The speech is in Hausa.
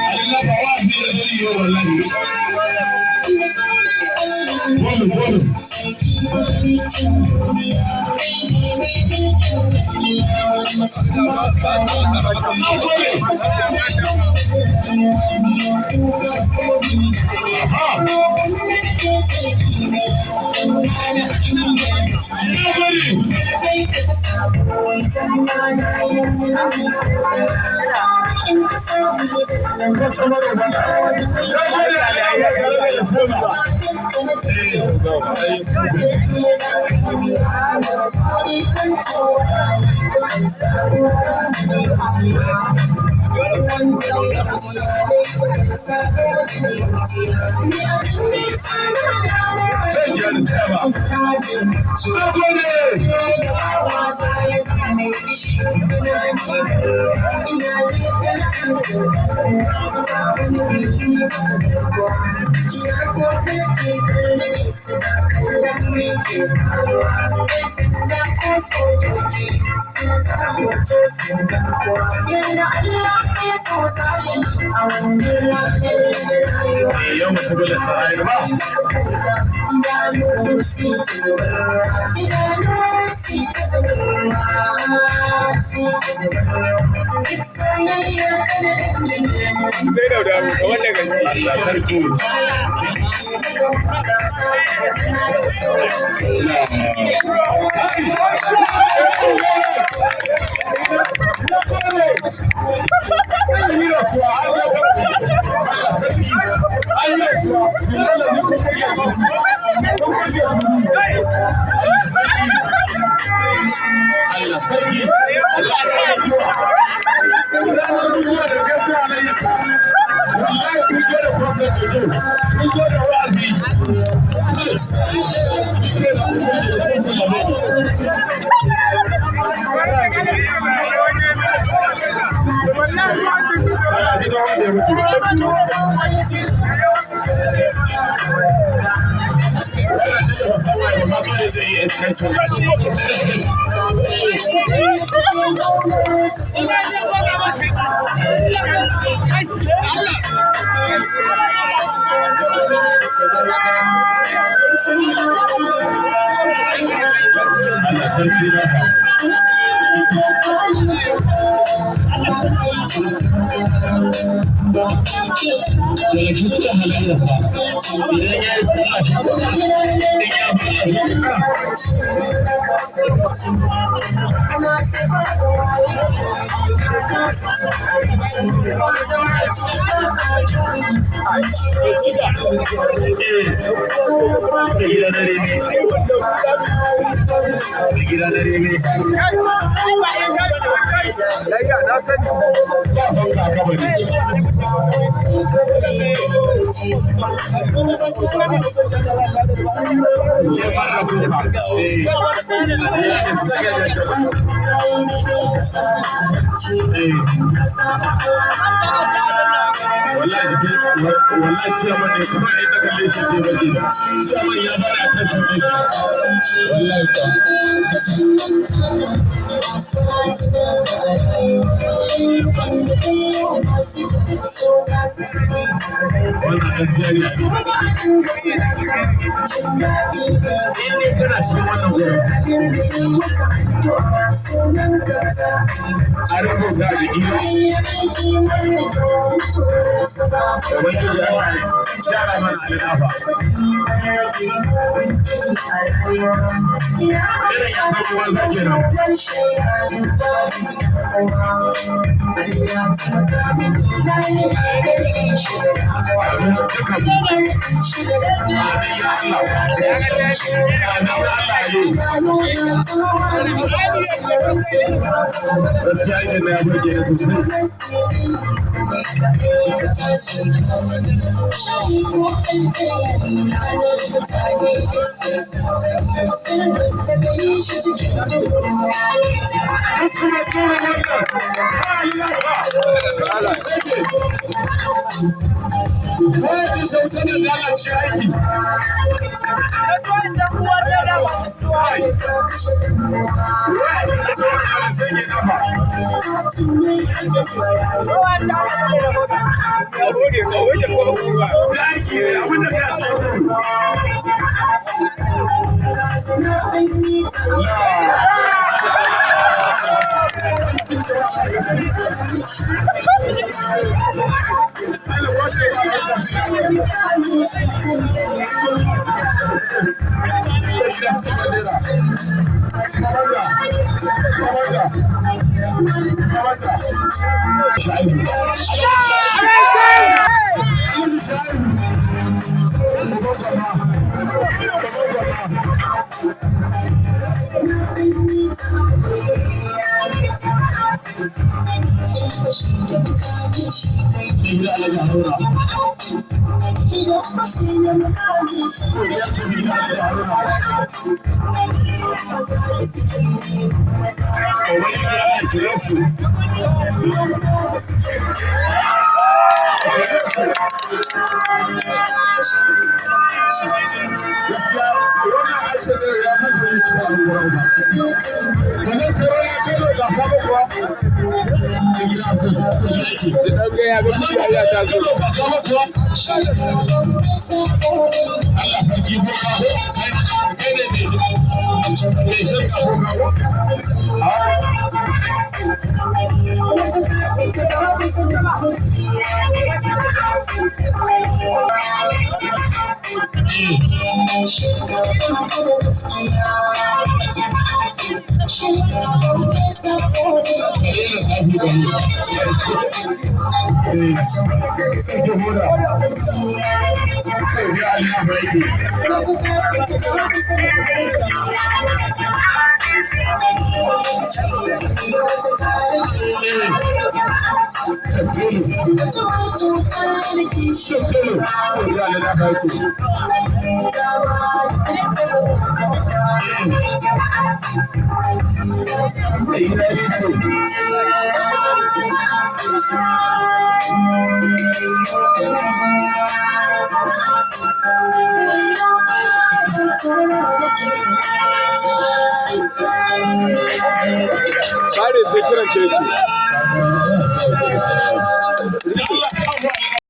Ali na ba wa ne da yi wallahi. Bolu bolu. Na gode. Aha. Na gode. Na gode Ali na gode da soma. Sai ya da tsaya ba. Na gode. Eh, yau mutum da sa'ayar ba. Sai da damu kamar da gaske. Allah sarki. Na gode. An yi rasuwa, an yi Allah sarki. An yi rasuwa. Billahi ni kun burge tuni. Kun burge tuni. Allah sarki. Allah sarki. Allah ya sa mutuwa. Ranar mutuwa da gaskiya alayya. Wallahi kun gode Prophet Dodo. Kun gode wa'azi. Allah ji don wanda ya mutu. Wannan shi da ban san waye ba, ma kawai zai iya expressing. Allah sarki na fa. Daga cikin halayyarsa, idan ya yi sallah shi kenan, in ya bar shi eh, da gida na remi, da gida na remi, Na sani. ba fanka a kabari. Je mara kuka, eh, ya isa ga yadda. Eh, wallahi jikin, wallahi ciyaman ne kuma in na kalle shi zai bage. Ciyaman ya bada attention ɗin. Wallahi kuwa. Wannan gaskiya ne. In dai kana cikin wannan gurin, a rubuta a jiki ba. Ubangiji Allah ya gyara mana alƙafa. Irin ya samu wanza kenan. Amin dukan mu. Amin ya Allah. Amin ya Allah amin. Gaskiya aikin na ya burge ni sosai. Kuskure kuskure wannan. Ba yi ba. Wai da shan sanin lalace aiki. Kare sai kiran keke.